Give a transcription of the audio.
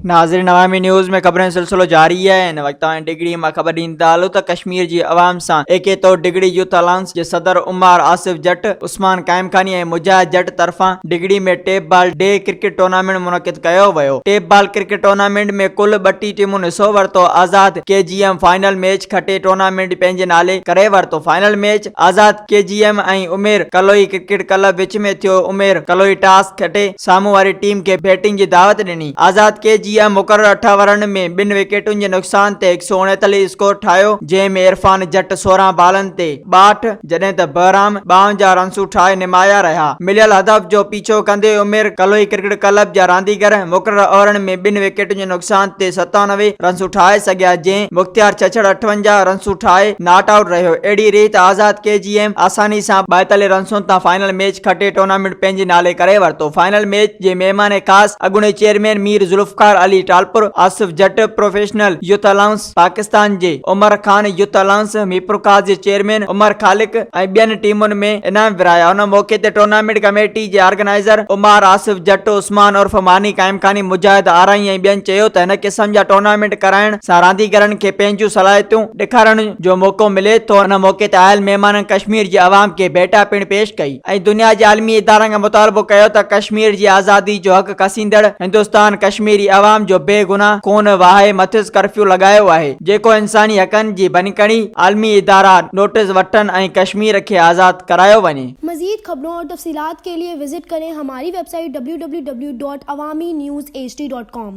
ناظرين عوامي نيوز ۾ خبرن جو سلسلو جاري آهي هن وقت توهان ڊگهڙي مان خبر ڏيندا هلون ته ڪشمير جي عوام سان ايڪي طور ڊگهڙي يوٿ الائنس جي صدر عمار آصف جٽ، عثمان قائمخاني ۽ مجاهد جٽ طرفان Digri ۾ tape ball day cricket tournament منعقد ڪيو ويو. ٽيپ بال ڪرڪيٽ ٽورنامينٽ ۾ ڪل 32 ٽيمن حصو ورتو. Azad K G M final match کٽي ٽورنامينٽ پنهنجي نالي ڪري ورتو. Final match Azad K G M ۽ Umair Kaloi cricket club وچ ۾ ٿيو. عمير ڪلوئي ٽاس کٽي سامهون واري ٽيم کي بيٽنگ جي دعوت ڏني. آزاد ڪي جي ايم مقرر اٺ اوورن ۾ ٻن وڪيٽن جي نقصان تي 139 اسڪور ٺاهيو، جنهن ۾ عرفان جٽ 16 بالن تي 62 جڏهن ته بهرام 52 رنسون ٺاهي نمايان رهيا. مليل هدف جو پيڇو ڪندي عمير ڪلوئي ڪرڪيٽ ڪلب جا رانديگر مقرر اوورن ۾ ٻن وڪيٽن جي نقصان تي 97 رنسون ٺاهي سگهيا، جنهن مختيار ڇڇڙ 58 رنسون ٺاهي not out رهيو. اهڙي ريت آزاد ڪي جي ايم آساني سان 42 رنسن تان فائنل ميچ کٽي ٽورنامينٽ پنهنجي نالي ڪري ورتو. فائنل ميچ جي مهمان خاص اڳوڻي chairman Mir Zulfiqar Ali Talpur, Asif Jat, professional youth alliance Pakistan جي عمر خان، يوٿ الائنس ميرپورخاص جي چيئرمين عمر خالق ۽ ٻين ٽيمن ۾ انعام ورهايا. ان موقعي تي ٽورنامينٽ ڪميٽي جي آرگنائيزر عمار آصف جٽ، عثمان عرف ماني قائمخاني، مجاهد آرائين ۽ ٻين چيو ته هن قسم جا ٽورنامينٽ ڪرائڻ سان رانديگرن کي پنهنجون صلاحيتون ڏيکارڻ جو موقعو ملي ٿو. ان موقعي تي آيل مهمانن ڪشمير جي عوام کي ڀيٽا پڻ پيش ڪئي ۽ دنيا جي عالمي ادارن کان مطالبو ڪيو ته ڪشمير جي آزادي جو حق کسيندڙ هندستان ڪشميري عوام جو بي گناهه خون وهائي مٿس ڪرفيو لڳايو آهي جيڪو انساني حقن جي ڀڃڪڙي عالمي ادارا نوٽيس وٺن ۽ ڪشمير کي آزاد ڪرايو وڃي. مزيد خبرون اور تفصيلات کے لئے وزٽ ڪرين ھماري web site www.awamiNewsHD.com.